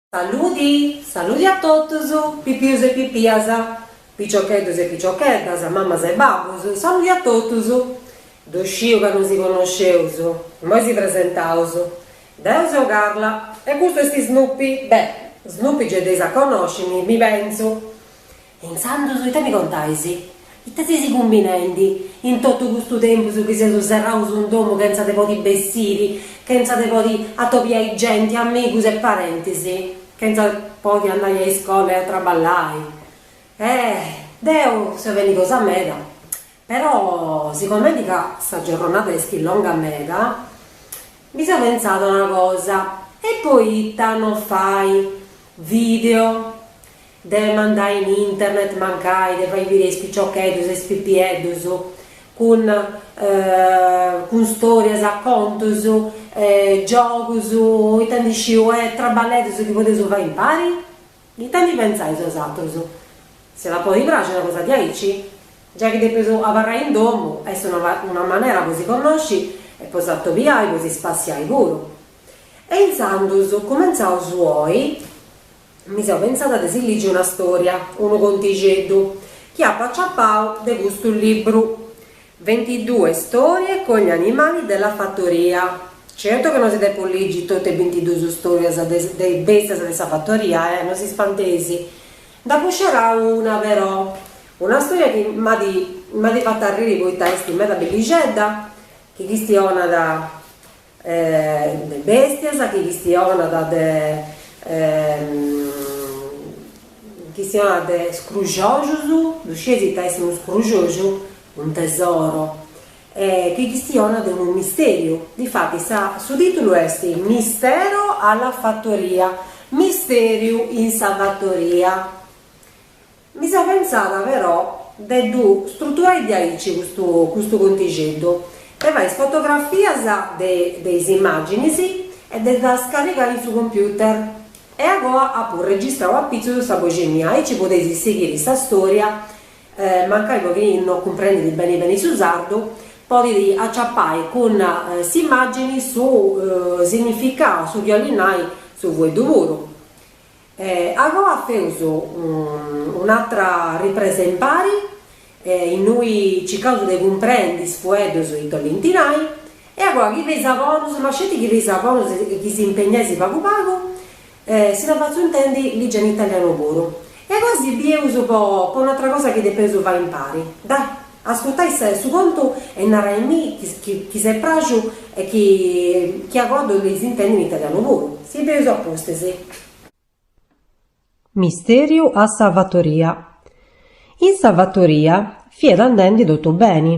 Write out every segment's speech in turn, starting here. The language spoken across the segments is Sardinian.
Saludi! Saludi a totus, pipius e pipias, piciocheddus e piciocheddas, mamas e babbus, saludi a totus! Ddu sciu ca no si connosceus, immoi si presentaus. Deu seu Carla e custu est Snoopy, beh, Snoopy gei dd'eis a connosci, mi pentzu. E intzandus ita mi contais? Ita seis cumbinendi in totu custu tempus chi seus serraus in domu chentza de podi bessiri, chentza de podi atobiai genti, amigus e parentis, chentza podi andai a iscola e a traballai? Eh, deu seu fendi cosa meda, però sigomenti ca sa giorronada est longa meda, mi seu pentzada una cosa, e poita no fai video De mandai in internet mancai, de fai biri a is piciocheddus, a is pipieddus, cun cun storias, contus, giogus, ita ndi sciu, e traballeddus chi podeus fai impari? Ita ndi pentzais bosatrus? S'iat a podi praxi una cosa diaici? Giai chi depeus abarrai in domu, est una una manera po si connosci e po s'atobiai, po si spassiai puru. E intzandus cumentzaus oi Mi seu pentzada de si ligi una storia, unu contixeddu, chi apu aciapau de custu libru, Ventidue storie con gli animali della fattoria. Certu ca no si depu ligi totu e bintiduus storias de is bestias de sa fatoria, eh, no si spanteis. Nd'apu scerau una però, una storia chi m'at m'at fatu arriri poita est meda bellixedda, chi chistionat de bestias, chi chistionat de chistionat de scruxoxus, ddu scieis ita est unu scruxoxu? Un tesoro, e chi chistionat de unu misteriu, difatis sa su titulu est Mistero alla fattoria, misteriu in sa fatoria. Mi seu pentzada però de ddu struturai diaici custu custu contixeddu, de fai is fotografias de de is immàginis e de ddas carrigai in su computer e agoa apu registrau apitzus sa boxi mia, aici podeis sighiri sa storia, mancai po chini no cumprendit beni beni su sardu, podit aciapai cun s'immàgini su significau, su chi 'olit nai su fueddu puru. Agoa feus un'atra ripresa impari innui circaus de cumprendi is fueddus ita 'olint nai e agoa chi feis a bonus, ma sceti chi feis a bonus e chi si impegnais pagu pagu, si dda fatzu intendi ligia in italianu puru. E agoa si bieus po un'atra cosa chi depeus fai impari. Dai! Ascurtai su contu e naraimì chi s'est praxu e chi agoa ddu 'oleis intendi in italianu puru. Si bieus a pustis. Misteriu a sa fatoria. In sa fatoria fiat andendi totu beni,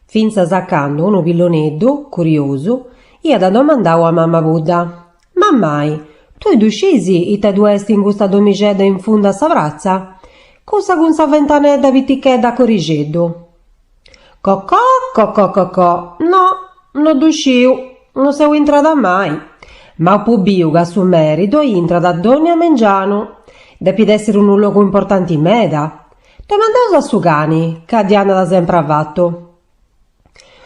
fintzas a candu unu pilloneddu, curiosu, iat domandau a mama pudda, Mammai, tui ddu scis ita ddu est in custa domixedda in fundu a sa pratza? Cussa cun sa fentanedda pitichedda a corixeddu. Cocò, cocò cocò, no, no ddu sciu, no seu intrada mai, ma apu biu ca su meri ddoi intrat dònnia mengianu. Depit èssiri unu logu importanti meda. Domandaus a su cani, ca ddi andat sempri avatu.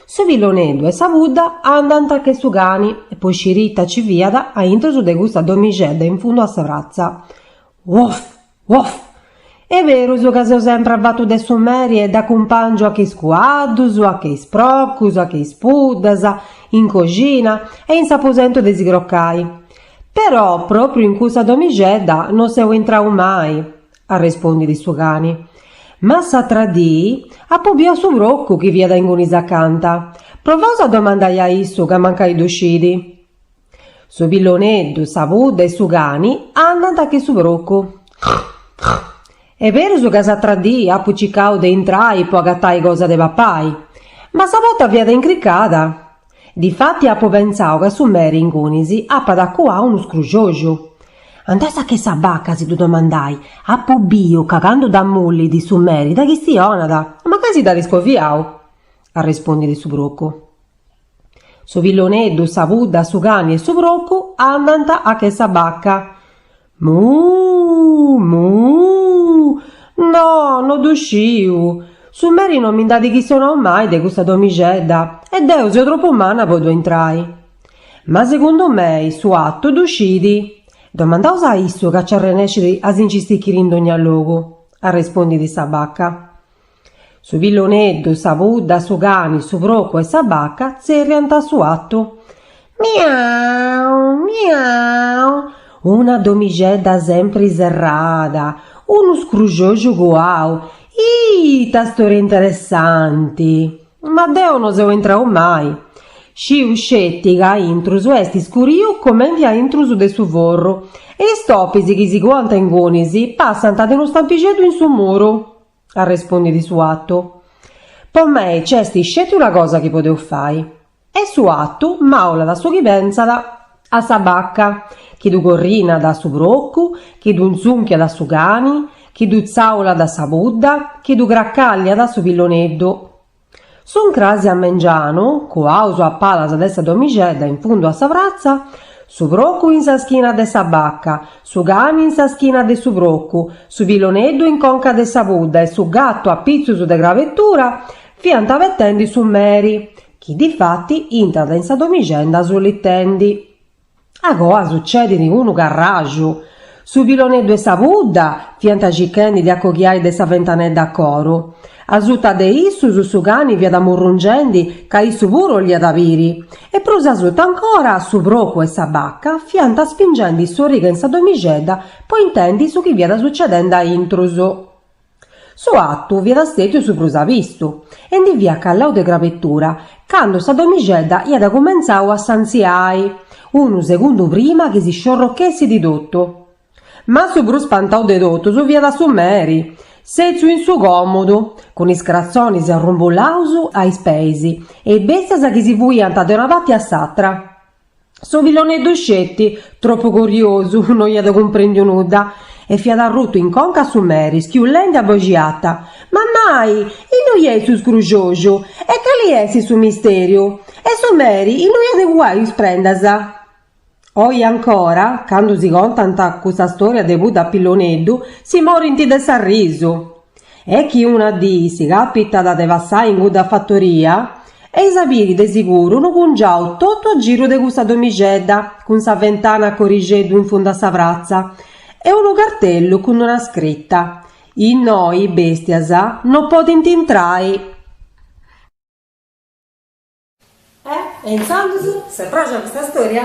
Su pilloneddu e sa pudda andant che su cani po sciri ita ci fiat a intrus de cussa domixedda in fundu a sa pratza. Woff! Woff! Est berus ca seu sempri avatu de su meri e dd'acumpàngiu a che is cuaddus, a che is procus, a che is puddas, in coxina e in s'aposentu de si crocai. Però pròpriu in cussa domixedda no seu intrau mai. Arrespondit su cani. Ma s'atra dii apu biu a su procu chi fiat ingunis acanta. Provaus a domandai a issu ca mancai ddu scit. Su pilloneddu, sa pudda e su cani andant a che su procu. Est berus ca s'atra dii apu circau de intrai po agatai cosa de papai, ma sa porta fiat incricada. Difati apu pentzau ca su meri ingunis apat acuau unu scruxoxu. Andaus a che sa baca a si ddu domandai, apu biu ca candu dda mullit su meri dda chistionat, mancai si dd'at iscoviau, arrespondit su procu. Su pilloneddu, sa pudda, su cani e su procu andant a che sa baca. Muu! Muu! No, no ddu sciu! Su meri no mi nd'at chistionau mai de custa domixedda e deu seu tropu manna po ddu intrai. Ma segundu mei su 'atu ddu scit. Domandaus a issu ca ci arrenescit a si nci stichiri in dogna logu, arrespundit sa baca. Su pilloneddu, sa pudda, su cani, su procu e sa baca tzerriant a su 'atu. Miau! Miau! Una domixedda sempri serrada, unu scruxoxu cuau, ita storia interessanti! Ma deu no seu intrau mai. Sciu sceti ca aintrus est scuriu comenti aintrus de su forru e is topis chi si cuant ingunis passant de unu stampixeddu in su muru, arrespundit su 'atu. Po mei nc'est sceti una cosa chi podeus fai. E su 'atu maulat su chi pentzat a sa baca, chi ddu corrinat a su procu, chi ddu intzùnchiat a su cani, chi ddu tzaulat a sa pudda, chi ddu cracàlliat a su pilloneddu. S'uncrasi a mengianu, cuaus a palas de sa domixedda in fundu a sa pratza, su procu in sa schina de sa baca, su cani in sa schina de su procu, su pilloneddu in conca de sa pudda e su gatu a pitzus de crabetura, fiant abetendi su meri, chi difati intrat in sa domixedda sullitendi. Agoa sucedit unu carraxu. Su pilloneddu e sa pudda fiant circhendi de acoghiai de sa fentanedda a coru. Asuta de issus su cani fiat murrungendi ca issu puru 'oliat biri e prus asuta ancora su procu e sa baca fiant spingendi s'origa in sa domixedda po intendi su chi fiat sucedendi a intrus. Su 'atu fiat stètiu su prus abistu e ndi fiat callau de crabetura candu sa domixedda iat cumentzau a santziai, unu segundu prima chi si sciorrochessit totu. Ma su prus spantau de totus fiat su meri, sètziu in su còmodu, cun is cratzonis arrumbullaus a is peis e is bèstias chi si fuiant de una parti a s'atra. Su pilloneddu sceti, tropu curiosu, no iat cumprendiu nudda e fiat arrutu in conca a su meri, schiullendi a boxi ata, Mammai, innui est su scruxoxu? E cali est su misteriu? E su meri innui at cuau is prendas? Oi ancora, candu si contant custa storia de pudda pilloneddu, si morint de s'arrisu. E chi una dì si capitat de passai in cudda fatoria, eis a biri de siguru unu cungiau totu a giru de cussa domixedda, cun sa fentana a corixeddu in fundu a sa pratza, e unu cartellu cun una scrita, Innoi is bestias no podint intrai. Eh, e intzandus, s'est praxia custa storia?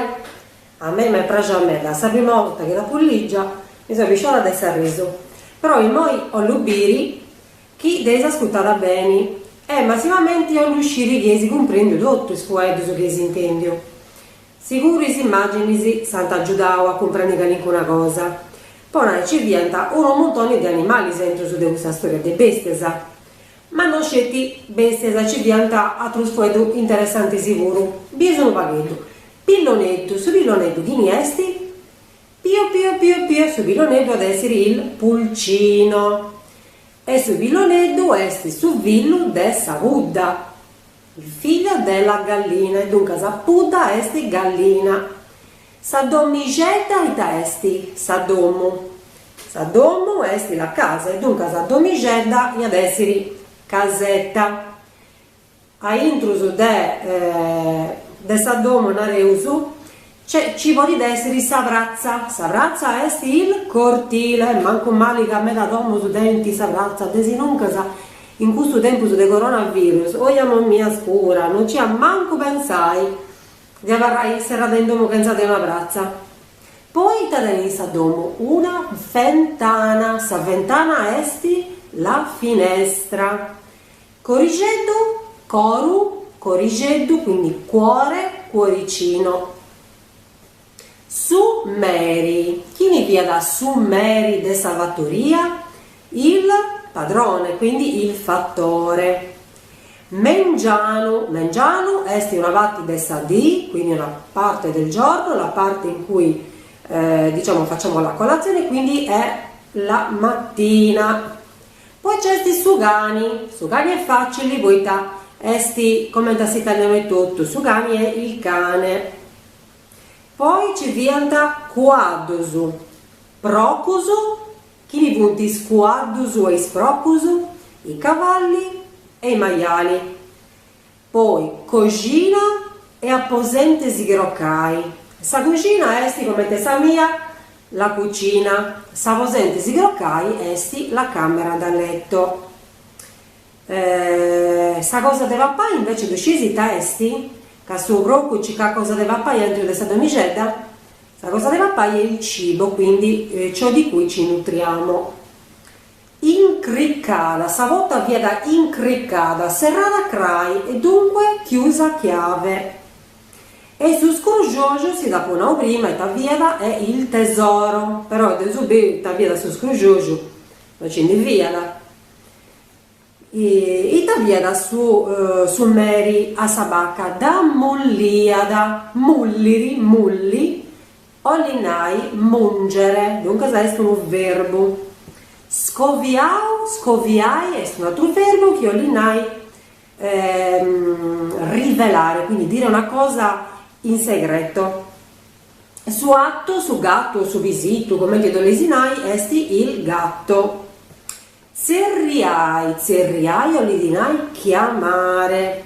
A mei m'est praxia meda, sa prima 'orta chi dd'apu ligia mi seu pisciada de s'arrisu, però immoi 'ollu biri chi dd'eis ascurtada beni e massimamenti 'ollu sciri chi eis cumprendiu totu is fueddus chi eis intendiu. Siguru is immaginis s'ant agiudau a cumprendi calincuna cosa. Po nai ci fiant unu muntoni de animalis aintrus de custa storia de bestias, Ma no sceti bestias, ci fiant atrus fueddus interessantis puru. Bieus unu pagheddu. Pilloneddu, su pilloneddu chini est? Pio pio pio pio, su pilloneddu at essiri il pulcino. E su pilloneddu est su fillu de sa pudda, il figlio della gallina, e duncas pudda est gallina. Sa domixedda ita est? Sa domu. Sa domu est la casa e duncas sa domixedda iat essiri casetta. A intrus de de sa domu nareus ci podit essiri sa pratza, sa pratza est il cortile, mancu mali ca meda domus tenint sa pratza, desinuncas in custu tempus de coronavirus, oiamomia scura, non ci ia mancu pensai de abarrai serrada in domu chentza de una pratza. Poi ita tenit sa domu? Una fentana, sa fentana est la finestra. Corixeddu, coru, corixeddu, quindi cuore, cuoricino. Su meri, chini fiat su meri de sa fatoria? Il padrone, quindi il fattore. Mengianu, mengianu est una parti de sa dì, quindi una parte del giorno, la parte in cui diciamo facciamo la colazione, quindi è la mattina. Poi nc'est su cani, su cani est facili poita est cumenti a s'italianu etotu, su cani è il cane. Poi nci fiant cuaddus, procus, Chini funt is cuaddus e is procus? I cavalli e i maiali. Poi coxina e aposent'e si crocai. Sa coxina est, comente sa mia, La cucina. S'aposent'e si crocai est la camera da letto. Sa cosa de papai invece ddu scieis ita est? Ca su procu circat cosa de papai aintru de sa domixedda? Sa cosa de papai è il cibo, quindi ciò di cui ci nutriamo. Incriccada, sa porta fiat incriccada, serrada a crai e dunque chiusa a chiave. E su scruxoxu, si dd'apu nau prima, ita fiat, è il tesoro, però dd'eus biu ita fiat su scruxoxu, no nci ndi fiat. Ita fiat su su meri a sa baca, dda mulliat, mulliri, mulli, 'olit nai mungere, duncas est unu verbu. Scoviau, scoviai est un'atru verbu chi 'olit nai rivelare, quindi dire una cosa in segreto. Su 'atu, su gatu o su pisitu, cumenti dd'oleis nai, est il gatto. Tzerriai, tzerriai 'olit nai chiamare.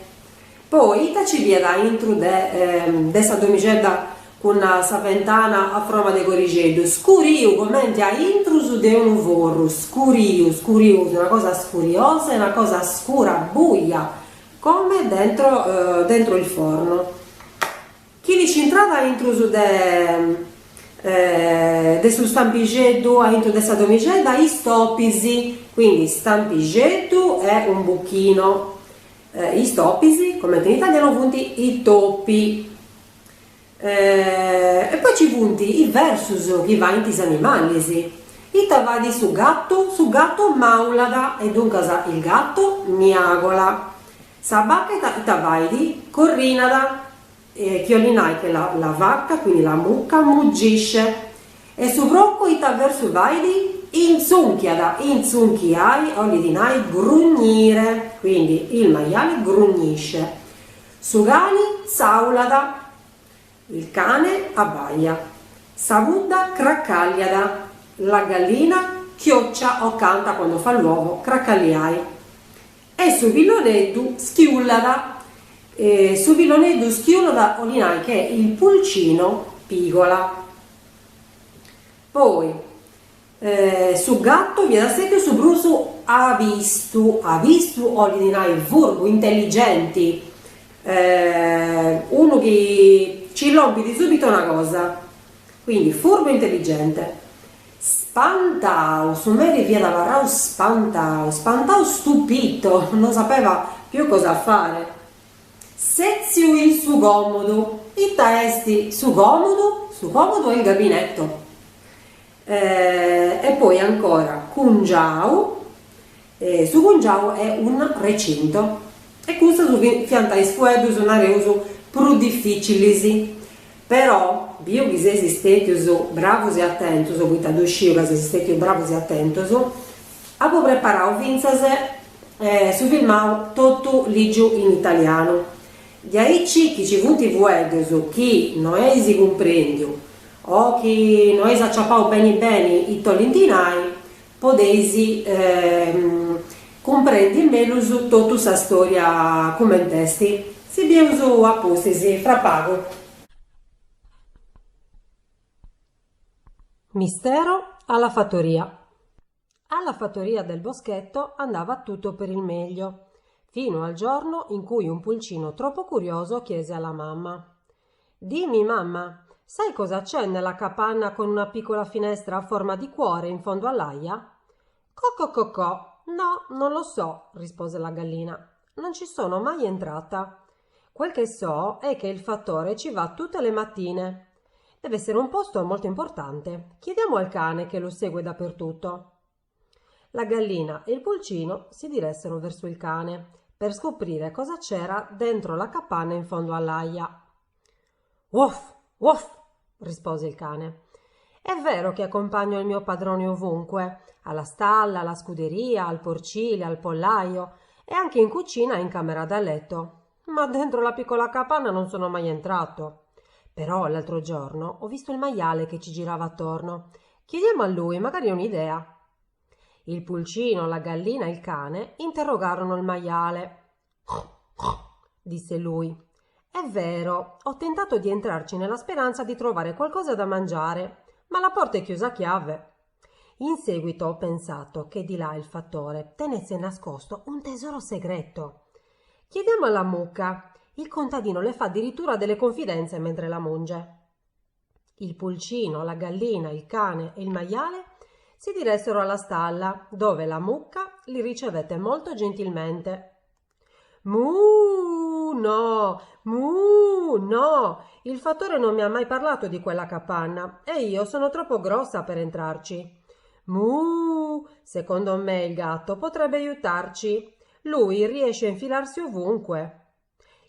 Poi ita ci fiat aintru de de sa domixedda cun sa fentana a froma de corixeddu, scuriu comenti a intrus de unu forru, scuriu, scuriosu, una cosa scuriosa e una cosa scura, buia, come dentro dentro il forno. Chini c'intrat a intrus de de su stampixeddu a intru de sa domixedda, is topis, quindi stampixeddu è un buchino, is topis, cumenti in italianu funt i topi. E poi ci funt is versus chi faint is animalis, ita fait su gatu? Su gatu maulat e duncas il gatto miagola. Sa baca ita ita fait? Corrinat, chi 'olit nai che la la vacca, quindi la mucca, muggisce. E su procu ita versu fait? Intzunchiat, intzunchiai 'olit nai grugnire, quindi il maiale grugnisce. Su cani tzaulat, il cane abbaia. Sa pudda cracalliat, la gallina chioccia o canta quando fa l'uovo, cracalliai. E su pilloneddu schiullat. Su pilloneddu schiullat 'olit nai che il pulcino pigola. Poi su gattu fiat stetiu su prus abistu, abistu 'olit nai furbu, intelligenti, unu chi ci lompit subito una cosa, quindi furbu e intelligente. Spantau, su meri fiat abarrau spantau, spantau stupito, non sapeva più cosa fare. Setziu in su comodu, ita est su comodu? Su comodu è il gabinetto. E poi ancora cungiau, su cungiau è un recinto. E custus fiant is fueddus, nareus, prus dificilis Però, biu chi seis stètius bravus e atentus, poita ddu sciu ca seis stètius bravus e atentus, apu preparau fintzas su filmau totu lìgiu in italianu, diaici chi ci funt fueddus chi no eis cumprèndiu o chi no eis aciapau beni beni ita 'olint nai, podeis cumprendi mellus totu sa storia cument'est. Si bieus a pustis, fra pagu. Mistero alla fattoria. Alla fattoria del boschetto andava tutto per il meglio, fino al giorno in cui un pulcino troppo curioso chiese alla mamma Dimmi, mamma, sai cosa c'è nella capanna con una piccola finestra a forma di cuore in fondo all'aia? Co-co-co-co, no, non lo so, rispose la gallina. Non ci sono mai entrata. Quel che so è che il fattore ci va tutte le mattine. Deve essere un posto molto importante. Chiediamo al cane che lo segue dappertutto. La gallina e il pulcino si diressero verso il cane per scoprire cosa c'era dentro la capanna in fondo all'aia. Uof, uof, rispose il cane. È vero che accompagno il mio padrone ovunque, alla stalla, alla scuderia, al porcile, al pollaio e anche in cucina e in camera da letto. Ma dentro la piccola capanna non sono mai entrato. Però l'altro giorno ho visto il maiale che ci girava attorno. Chiediamo a lui, magari ha un'idea. Il pulcino, la gallina e il cane interrogarono il maiale. Disse lui. È vero, ho tentato di entrarci nella speranza di trovare qualcosa da mangiare, Ma la porta è chiusa a chiave. In seguito ho pensato che di là il fattore tenesse nascosto un tesoro segreto. Chiediamo alla mucca. Il contadino le fa addirittura delle confidenze mentre la munge. Il pulcino, la gallina, il cane e il maiale si diressero alla stalla, dove la mucca li ricevette molto gentilmente. Muh, no, muh, no, il fattore non mi ha mai parlato di quella capanna e io sono troppo grossa per entrarci. Muh, secondo me il gatto potrebbe aiutarci. Lui riesce a infilarsi ovunque.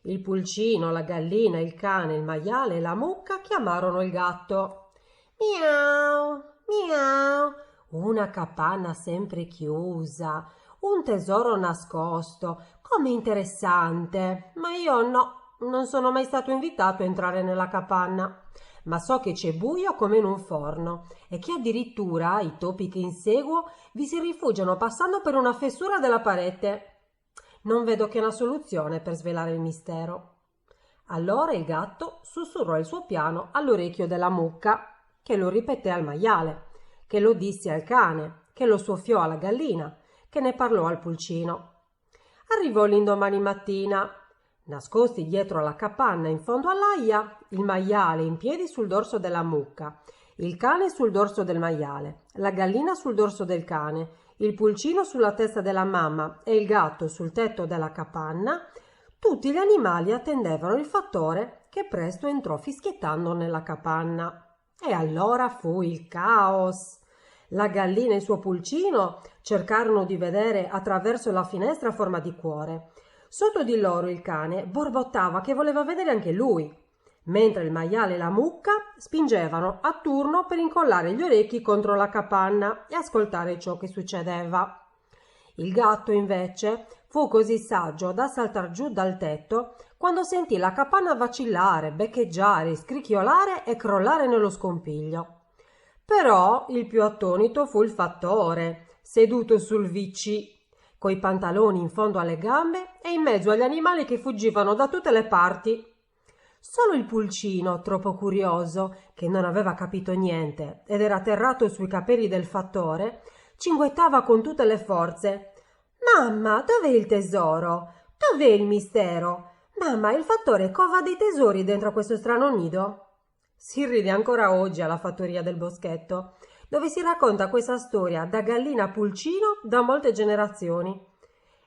Il pulcino, la gallina, il cane, il maiale e la mucca chiamarono il gatto. Miau, miau. Una capanna sempre chiusa, un tesoro nascosto. Come interessante! Ma io no, non sono mai stato invitato a entrare nella capanna. Ma so che c'è buio come in un forno e che addirittura i topi che inseguo vi si rifugiano passando per una fessura della parete. Non vedo che una soluzione per svelare il mistero. Allora il gatto sussurrò il suo piano all'orecchio della mucca, che lo ripeté al maiale, che lo disse al cane, che lo soffiò alla gallina, che ne parlò al pulcino. Arrivò l'indomani mattina. Nascosti dietro alla capanna in fondo all'aia, il maiale in piedi sul dorso della mucca, il cane sul dorso del maiale, la gallina sul dorso del cane, il pulcino sulla testa della mamma e il gatto sul tetto della capanna, tutti gli animali attendevano il fattore che presto entrò fischiettando nella capanna. E allora fu il caos. La gallina e il suo pulcino cercarono di vedere attraverso la finestra a forma di cuore. Sotto di loro il cane borbottava che voleva vedere anche lui, mentre il maiale e la mucca spingevano a turno per incollare gli orecchi contro la capanna e ascoltare ciò che succedeva. Il gatto, invece, fu così saggio da saltar giù dal tetto quando sentì la capanna vacillare, beccheggiare, scricchiolare e crollare nello scompiglio. Però il più attonito fu il fattore, seduto sul WC, coi pantaloni in fondo alle gambe e in mezzo agli animali che fuggivano da tutte le parti. Solo il pulcino, troppo curioso, che non aveva capito niente ed era atterrato sui capelli del fattore, cinguettava con tutte le forze. Mamma, dov'è il tesoro? Dov'è il mistero? Mamma, il fattore cova dei tesori dentro questo strano nido. Si ride ancora oggi alla fattoria del Boschetto, dove si racconta questa storia da gallina a pulcino da molte generazioni.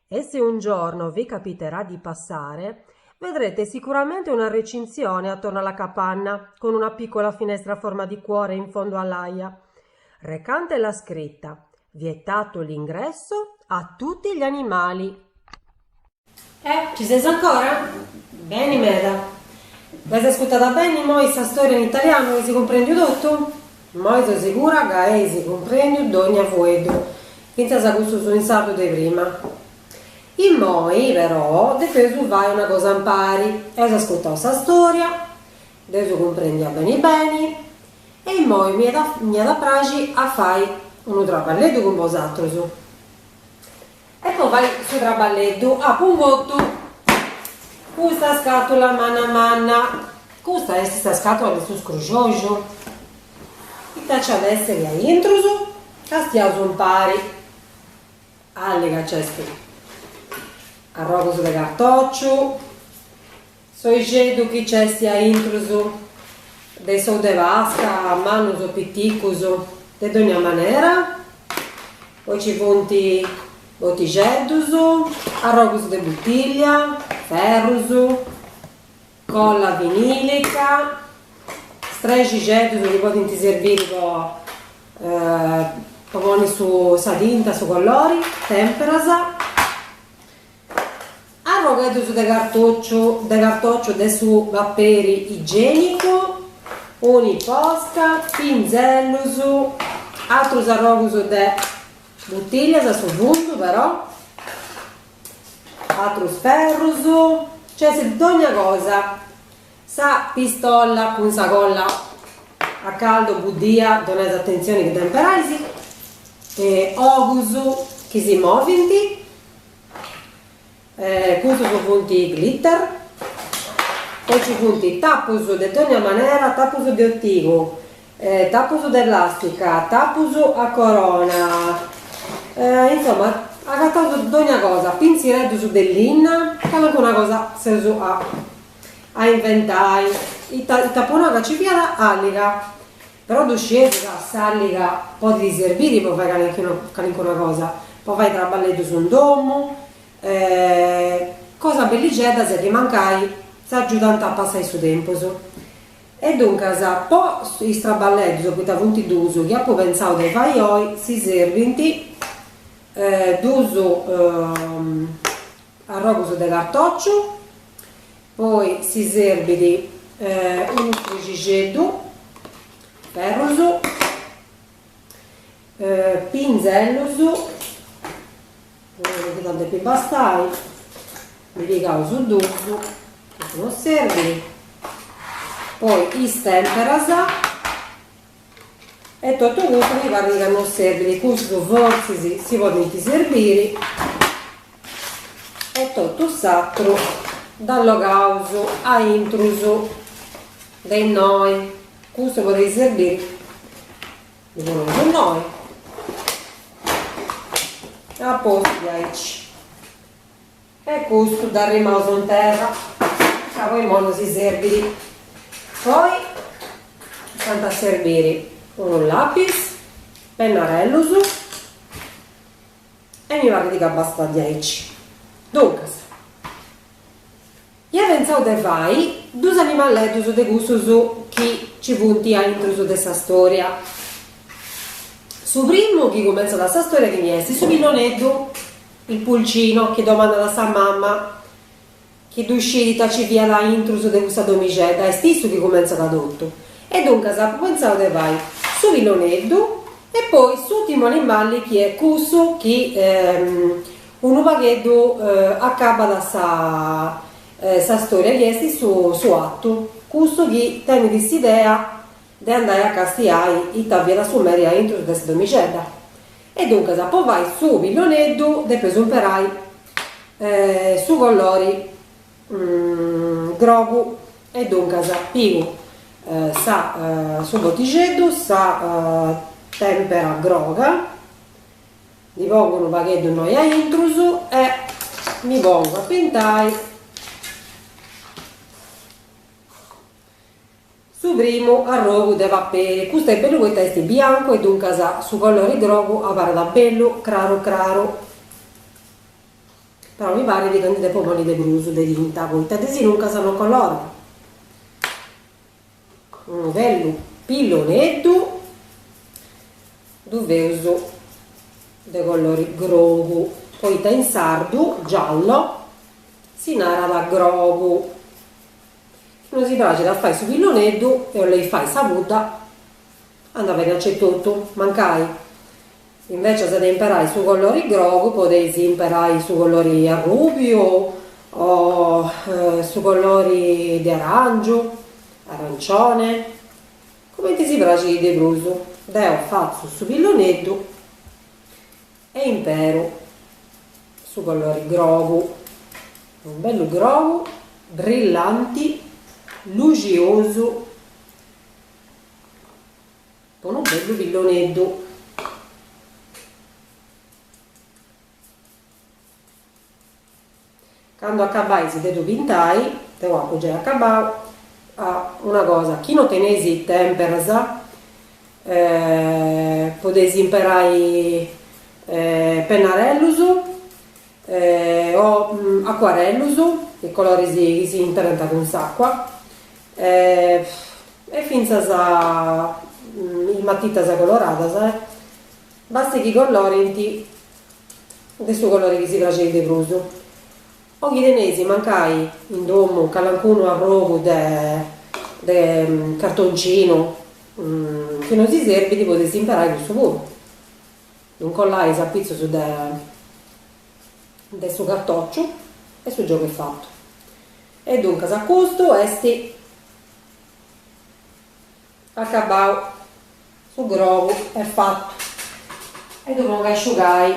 E se un giorno vi capiterà di passare, vedrete sicuramente una recinzione attorno alla capanna, con una piccola finestra a forma di cuore in fondo all'aia, recante la scritta Vietato l'ingresso a tutti gli animali. Eh, ci ses ancora? Beni meda. Dd'eis ascurtada beni immoi sa storia in italianu eis cumprendiu totu? Immoi seu sigura ca eis cumprendiu dogna fueddu, fintzas cussus in sardu de prima. Immoi, però, depeus fai una cosa impari, eus ascurtau sa storia, dd'eus cumprendia beni beni, e immoi mi iat a praxi a fai unu traballeddu cun bosatrus. E po fai su traballeddu apu ingotu custa scatula manna manna, custa est sa scatula de su scruxoxu, ita nci at essiri a intrus? Castiaus impari, alli ca nc'est arrogus de cartociu, s'oixeddu chi nc'est a intrus de s'ou de Pasca, mannus o piticus, de dogna manera, poi nci funt botixeddus, arrogus de butìllia, ferrus, colla vinilica, strexixeddus chi podint serbiri po po ponni su sa tinta, su colori, temperas. Arrogheddus de cartociu de cartociu de su paperi igienicu, un'posca, pinzellus, atrus arrogus de butiglias a su fundu però, atrus ferrus, nc'est dogna cosa, sa pistolla cun sa colla a caldo buddia, donais atentzioni chi dda imperais, e ogus chi si movint Custus funt glitter, poi nci funt tapus de dogna manera, tapus de otigu. Tapus de plastica, tapus a corona, insoma agataus dogna cosa, pintzireddus de linna, calincuna cosa seus a a inventai. Ita ita apu nau ca nci fiat àlliga, però ddu scieus ca s'àlliga podit serbiri po fai calincuna cosa, po fai traballeddus in domu, cosas bellixeddas chi mancai s'agiudant a passai su tempus. E duncas, po is traballeddus, poita funt duus, chi apu pentzau de fai oi, si serbint dus arrogus de cartòciu, poi si serbit unu strexixeddu, ferrus, pinzellus, unu chi dd'at depi bastai, ndi pigaus dus, custu no serbit, poi is temperas e totu custu mi parrit ca no serbit, custus fortzis si podint serbiri e totu s'atru dd'allogaus aintrus de innoi, custu podit serbiri Ddu poneus innoi. A postu diaici. E custu dd'arrimaus in terra, ca po imoi no si serbit. Poi s'ant a serbiri unu lapis, pennarellus e mi parrit ca bastat diaici. Duncas. Ia pentzau de fai dus animalleddus de cussus chi ci funt aintrus de sa storia. Su primu chi cumentzat sa storia chini est? Su pilloneddu, il pulcino, chi domandat a sa mama chi ddu scit ita ci fiat aintrus de cussa domixedda, est issu chi cumentzat totu. E duncas apu pentzau de fai su pilloneddu e poi s'urtimu animalli chi est cussu chi Unu pagheddu acabat sa sa storia chi est su su 'atu, cussu chi tenit s'idea de andai a castiai ita fiat su meri aintrus de sa domixedda. E duncas po fai su pilloneddu depeus imperai su colori grogu e duncas pigu sa su botixeddu, sa tempera groga Ndi pongu unu pagheddu innoi aintrus e mi pongu a pintai su primu arrogu de paperi. Custu est bellu poita est biancu e duncas su colori grogu abarrat bellu craru craru. Però mi parit ca ndi depu ponni de prus de tinta poita de sinuncas no colorat. Unu bellu pilloneddu ddu feus de colori grogu, poita in sardu giallo si narat grogu. Chi no si praxit a fai su pilloneddu e 'oleis fai sa pudda, andat beni acetotu, mancai invecias de imperai su colori grogu podeis imperai su colori arrubiu o su colori de arangiu, arancione, cumenti si praxit de prus. Deu fatzu su pilloneddu e imperu su colori grogu, unu bellu grogu brillanti, luxiosu, po unu bellu pilloneddu. Candu acabais de ddu pintai, deu apu giai acabau, una cosa, chi no teneis temperas podeis imperai pennarellus o acuarellus, is coloris chi si imperant cun s'acua e fintzas is matitas coloradas, bastit chi colorint de su colori chi si praxit de prus, o chi teneis mancai in domu calancunu arrogu de de cartoncinu chi no si serbit podeis imperai cussu puru, ddu incollais apitzus de de su cartociu e su giogu est fatu. E duncas custu est Acabau, su grogu est fatu e ddu pongu a asciugai.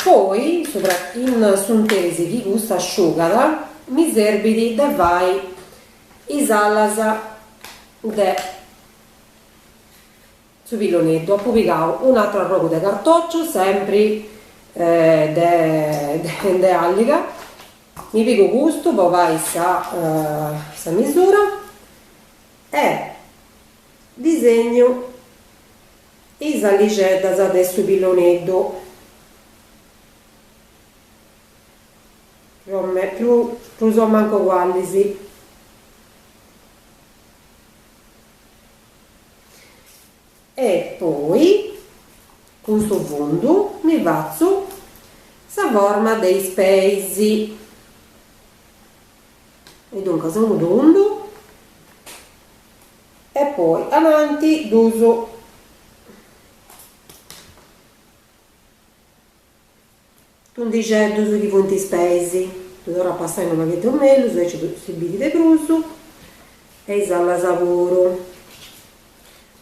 Poi, subra in s'interis chi custu asciugat, mi serbit de fai is alas. de su pilloneddu. Apu pigau un'atru arrogu de cartociu, sempri de de alliga, mi pigu custu po fai sa sa misura e disegnu is alixeddas de su pilloneddu. Prus o mancu ugualis. E poi cun su fundu mi fatzu sa forma de is peis. E duncas unu tundu e poi ananti dus. Tundixeddus chi funt is peis, ddu torru a passai unu pagheddu mellus, aici si bidit de prus, e is alas puru.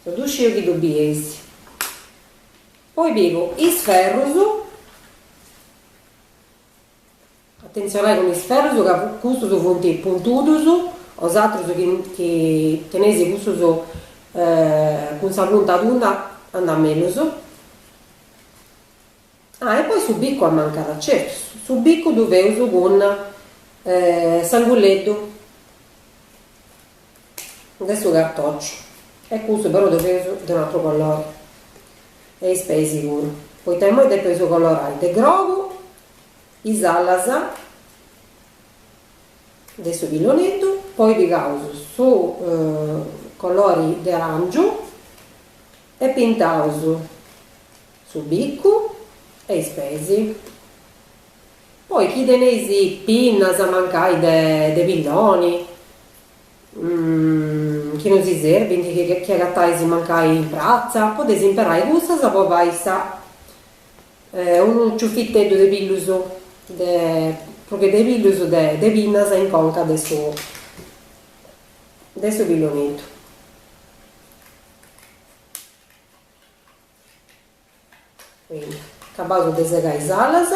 Ddu sciu chi ddu bieis. Poi pigu is ferrus, atentzionai cun is ferrus ca custus funt puntudus, 'osatrus chi teneis cussus cun sa punta tunda andat mellus. Ah e poi su biccu ammancat, certu, su biccu ddu feus cun s'angulleddu de su cartociu e cussu però ddu feus de un'atru colori e is peis puru, poita immoi depeus colorai de grogu is alas de su pilloneddu, poi pigaus su colori de arangiu e pintaus su biccu e is peis. Poi chi teneis pinnas mancai de de pilloni, chi non si serbint, chi agatais mancai in pratza, podeis imperai cussas po fai sa unu ciufiteddu de pillus de prus che de pillus de de pinnas in conca de su de su pilloneddu. Quindi acabaus de segai is alas.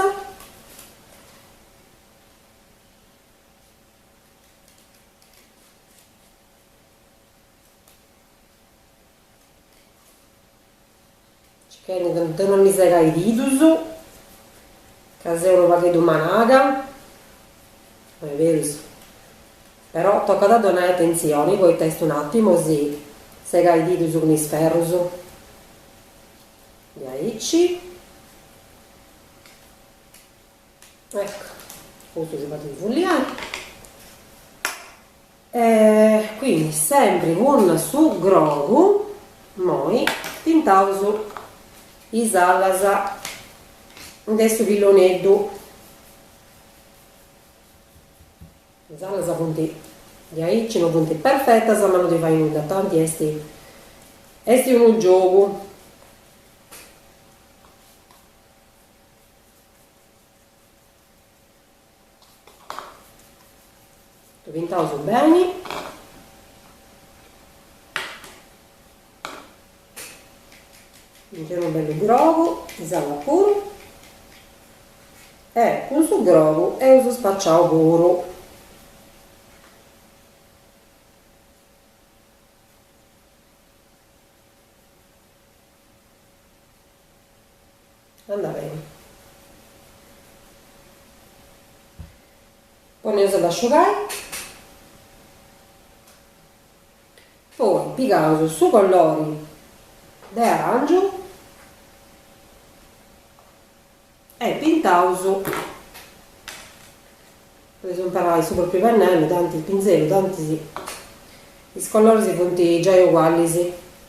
Circhendi de non mi segai is didus, ca seu unu pagheddu managa, no est berus, però tocat a donai atentzioni poita est un'atimu si segai is didus cun is ferrus, diaici Ecco, custu si podit fulliai. E quindi sempri cun su grogu, immoi pintaus is alas de su pilloneddu. Is alas funt diaici, no funt perfetas, ma no ndi fait nudda, tanti est est unu giogu. Ddu pintaus beni. Nc'est unu bellu grogu, is alas puru. E cun su grogu eus spaciau puru. Andat beni. Poneus a dd'asciugai. Poi pigaus su colori de arangiu e pintaus, podeus imperai su propriu pennellu, tanti pinzellu, tanti is coloris funt giai ugualis,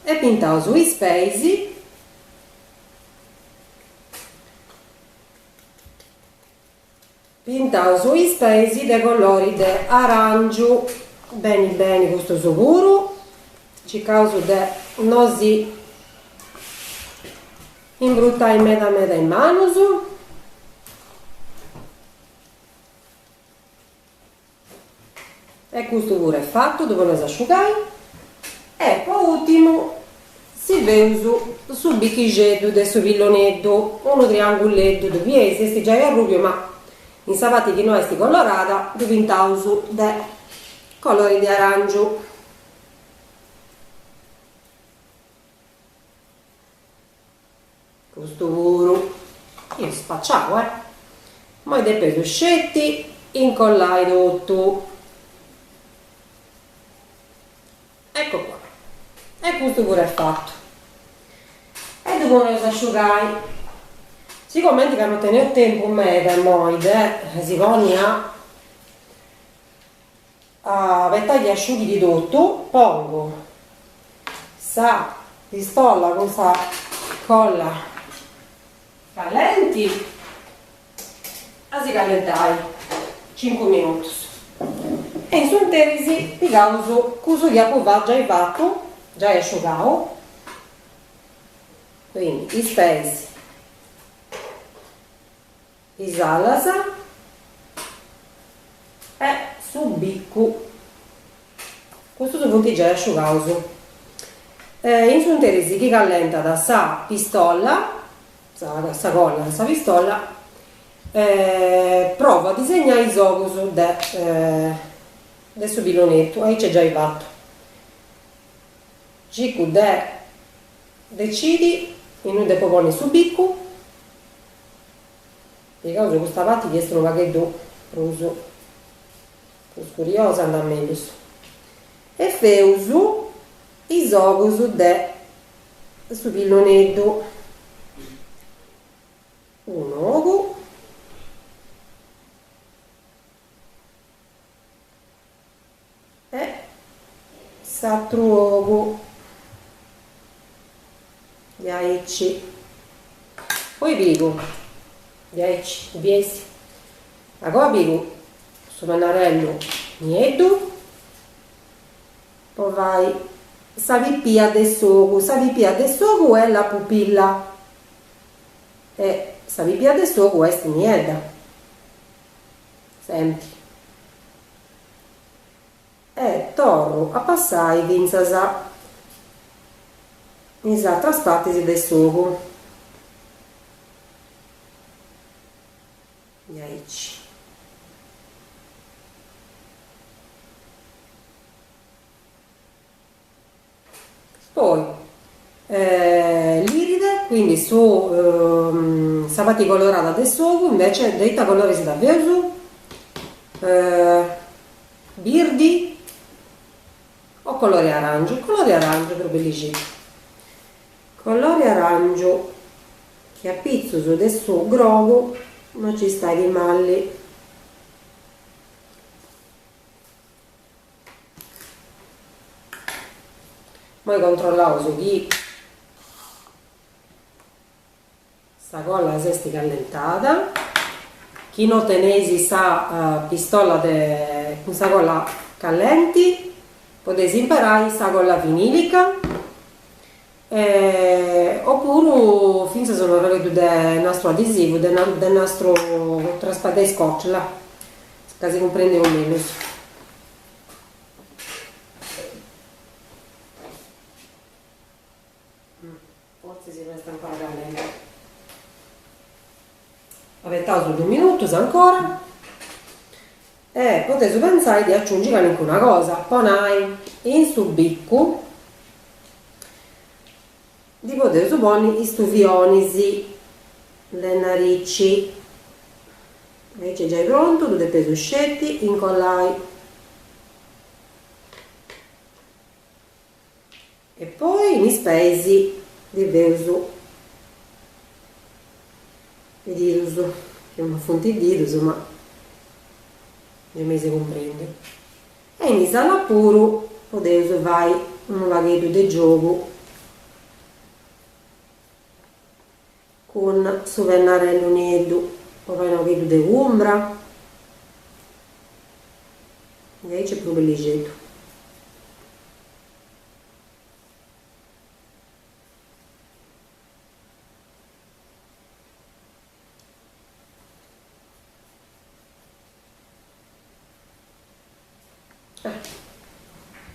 e pintaus is peis Pintaus is peis de colori de arangiu, beni beni custus puru, circaus de no si imbrutai meda meda is manus. E custu puru est fatu, ddu poneus a asciugai. E po ùrtimu si feus su bichixeddu de su pilloneddu, unu triangulleddu, ddu bieis, est giai arrùbiu ma in sa parti chi no est colorada ddu pintaus de colori de arangiu. Custu puru. Eus spaciau, eh. Immoi depeus sceti incollai totu. Ecco qua. E custu puru est fatu. E ddu poneus a asciugai. Sigomenti ca no teneus tempus meda immoi de si ponni a abetai chi asciughit totu, pongu sa pistolla cun sa colla callenti a si callentai cincu minutus e in su interis pigaus cussu chi apu giai fatu, giai asciugau, quindi is peis, is alas e su biccu, custus funt giai asciugaus. In su interis chi callentat sa pistolla, sa colla de sa pistolla, provu a disegnai is ogus de de su pillonettu, aici est giai fatu. Circu de decidi innui depu ponni su biccu Pigaus custa parti chi est unu pagheddu prus prus curiosa andat mellus. E feus is ogus de su pilloneddu. Unu ogu. E s'atru ogu diaici. Poi pigu, diaici, ddu bieis? Agoa pigu su pennarellu nieddu po fai sa pipia de s'ogu, sa pipia de s'ogu est la pupilla e sa pipia de s'ogu est niedda, sempri. E torru a passai fintzas in is atras partis de s'ogu. Diaici. Poi l'iride, quindi su sa parti colorada de s'ogu invece de ita colori si dda feus? Birdi o colori arangiu? Colori arangiu prus bellixeddu. Colori arangiu chi apitzus de su grogu no ci stait malli. Moi controllaus chi sa colla s'est callentada, chi no teneis sa pistolla de cun sa colla callenti podeis imperai sa colla vinilica opuru fintzas unu arrogheddu de nastru adesivu de nastru de scotch là ca si cumprendeus mellus. Fortzis no est ancora callente. Abetaus dus minutus ancora e podeus pentzai de aciungi calincuna cosa, po nai, in su biccu ddi podeus ponni is tuvionis de naricci, aici est giai prontu, ddu depeus sceti incollai. E poi in is peis ddi feus i didus, chi non funt didus ma gei m'eis cumprendiu. E in is alas puru podeus fai unu pagheddu de giogu cun su pennarellu nieddu po fai unu pagheddu de umbra, e aici est prus bellixeddu.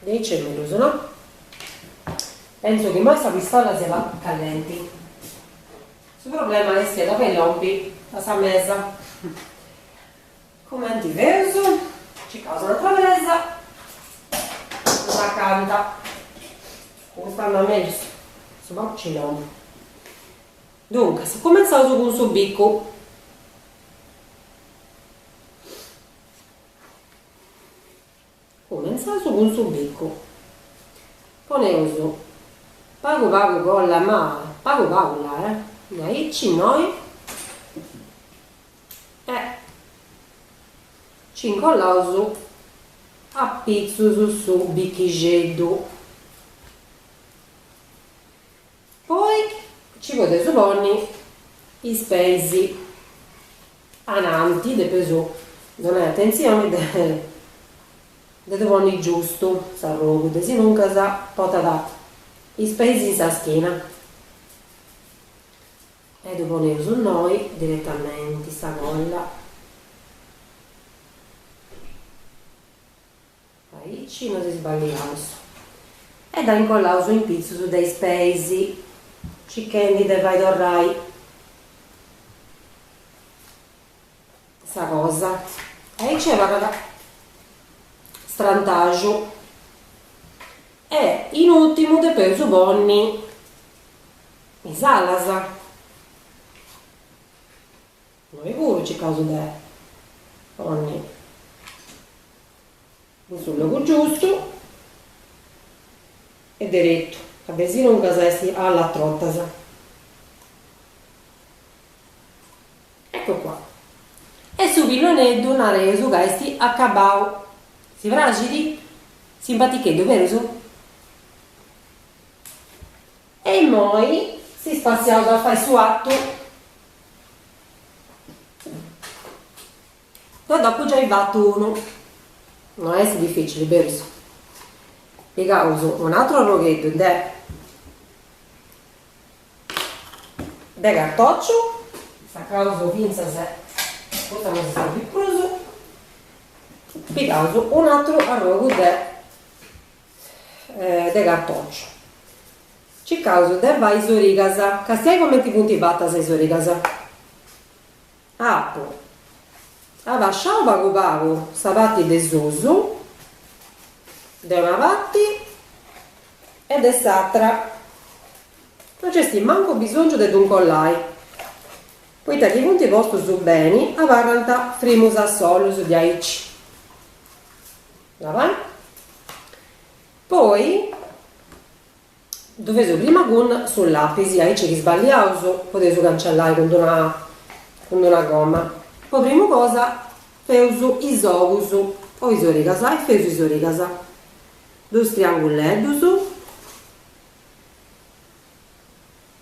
De aici est mellus, no? Pentzu chi immoi sa pistolla siat callenti. Su problema est a dda fai lompi a sa mesa. Cumenti feus? Circaus un'atra mesa prus acanta. Custa andat mellus, su pagu ci lompu. Duncas, cumentzaus cun su bicu. Cumentzaus cun su bicu. Poneus pagu pagu colla, ma pagu pagu là eh, aici innoi e nci incollaus apitzus su bichixeddu. Poi nci podeus ponni is peis ananti, depeus donai atentzioni de de ddu ponni giustu s'arrogu, de sinuncas portat is peis in sa schina. E ddu poneus innoi diretamenti sa colla. Aici no si sballiaus. E dda incollaus in pitzus de is peis, circhendi de fai torrai sa cosa. Aici abarrat strantaxu. E in ùrtimu depeus ponni is alas. Innoi puru circaus de ponni in su logu giustu e deretu, ca de sinuncas est alas trotas. Ecco qua. E su pilloneddu nareus ca est acabau. Si praxit? Simpaticheddu, berus? E immoi si spassiaus a fai su 'atu. Deu nd'apu giai fatu unu. No est dificili, berus? Pigaus un'atru arrogheddu de de cartociu, tzacaus fintzas custa no si serbit prus, pigaus un'atru arrogu de de cartociu. Circaus de fai is origas, castiai cumenti funt fatas is origas. Apu abasciau pagu pagu sa parti de susu, de una parti e de s'atra, no nc'est mancu bisongiu de ddu incollai, poita chi funt postus beni abarrant frimus a solus diaici. Labai. Poi ddu feus prima cun su lapis, aici chi sballiaus podeus cancellai cun d'una cun d'una gomma. Po primu cosa feus is ogus o is origas e feus is origas. Dus trianguleddus,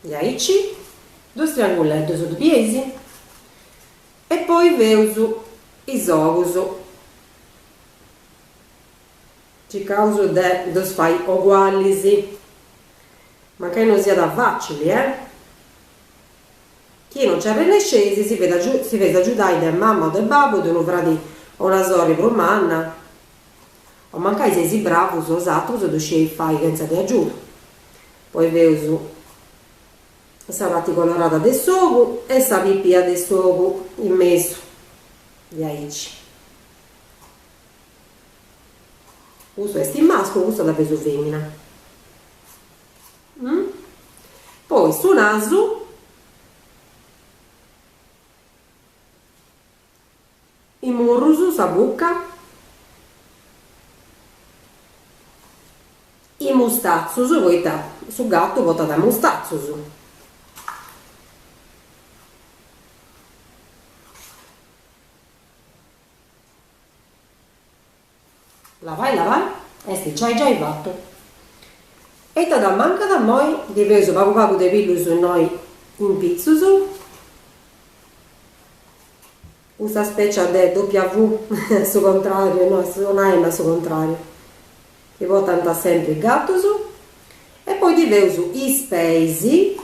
diaici, dus trianguleddus, ddu bieis? E poi feus is ogus. Circaus de ddus fai ogualis, mancai no siat facili, eh! Chi no nci arrennesceis si feis agiudai de mama o de babbu, de unu fradi o una sorri prus manna, o mancai seis bravus 'osatrus ddu scieis fai chentza de agiudu. Poi feus sa parti colorada de s'ogu e sa pipia de s'ogu in mesu, diaici. Custu est mascu, custa dda feus femina. Poi su nasu, is murrus, sa bucca, is mustatzus, poita su gatu portat mustatzus. Labai labai, est giai giai fatu. E ita dd'amancat immoi? Ddi feus pagu pagu de pillus innoi in pitzus, custa specia de W a su contrariu, no est una M a su contrariu, chi portant sempri is gatus, e poi ddi feus is peis,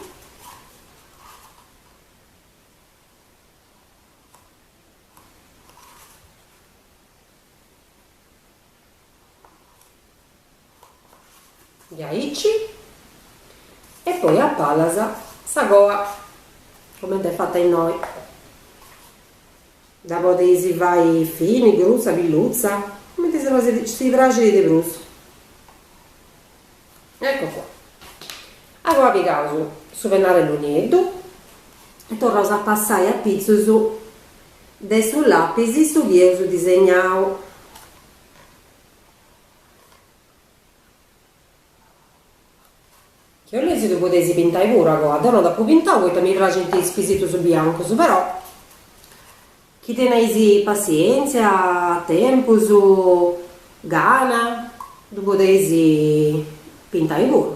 Diaici e poi a palas sa coa cumenti est fata innoi dda podeis fai fini, grussa, pillutza, cumenti si praxit de prus. Ecco qua. Agoa pigaus su pennarellu nieddu. E torraus a passai apitzus de su lapis su chi eus disegnau. Chi 'oleis ddu podeis pintai puru agoa, deu no dd'apu pintau poita mi praxint is pisitus biancus, però chi teneis passientzia, tempus, gana, ddu podeis pintai puru.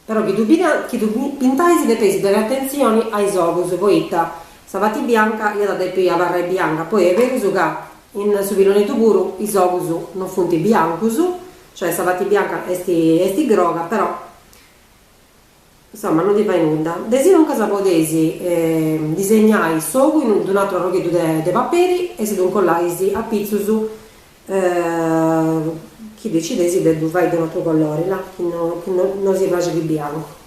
Però chi ddu chi ddu pintais depeis donai atentzioni a is ogus, poita sa parti bianca iat a depi abarrai bianca, poi est berus ca in su pilloneddu puru is ogus non funt biancus, cioè sa parti bianca est est groga, però insoma non ndi fait nudda. De sinuncas podeis disegnai s'ogu in d'unu atru arrogheddu de paperi e si ddu incollais apitzus chi decideis de ddu fai de un'atru colori, là, chi no chi no si praxit biancu.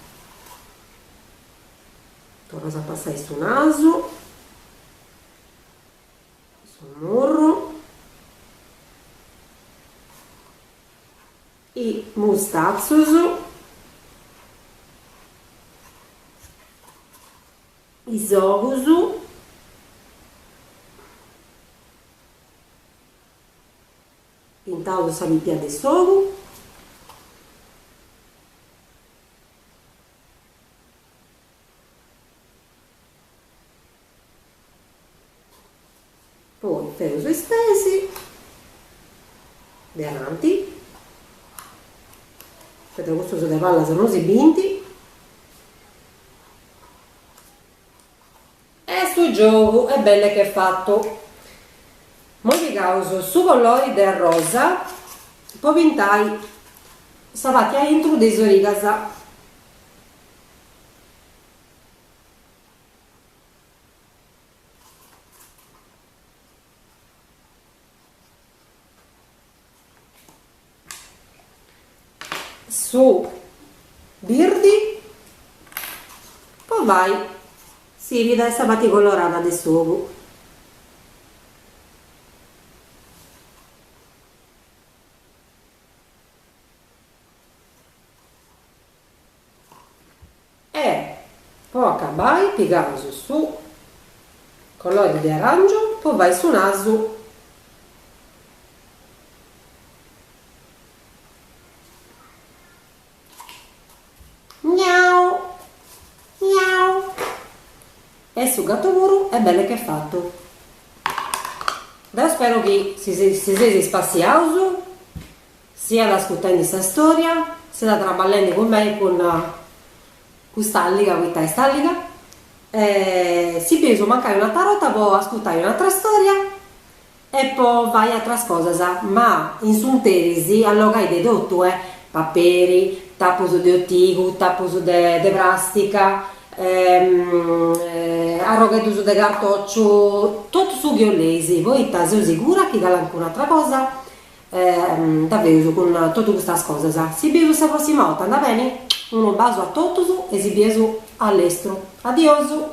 Torraus a passai su nasu, su murru, is mustatzus, is ogus, Pintaus sa pipia de s'ogu. Poi feus is peis de ananti, poita custus de pallas non si bint. E su giogu est belle che fatu. Moi pigaus su colori de arrosa po pintai sa parti aintru de is origas. Su birdi po fai s'irida e sa parti colorada de s'ogu. E po acabai pigaus su colori de arangiu po fai su nasu. Miau! Miau! E su gatu puru est belle che fatu. Deu spero chi si seis spassiaus Siat ascurtendi sa storia, siat traballendi cun mei cun cust'alliga, poita est alliga, e si bieus mancai un'atra 'orta po ascurtai un'atra storia e po fai atras cosas, ma in s'interis allogai de totu, eh, paperi, tapus de otigu, tapus de prastica, arrogheddus de cartociu, totu su chi 'oleis, poita seu sigura chi calancun'atra cosa Dda feus cun totu custas cosas. Si bieus sa prossima 'orta, andat beni? Unu basu a totus e si bieus a lestru. Adiosu!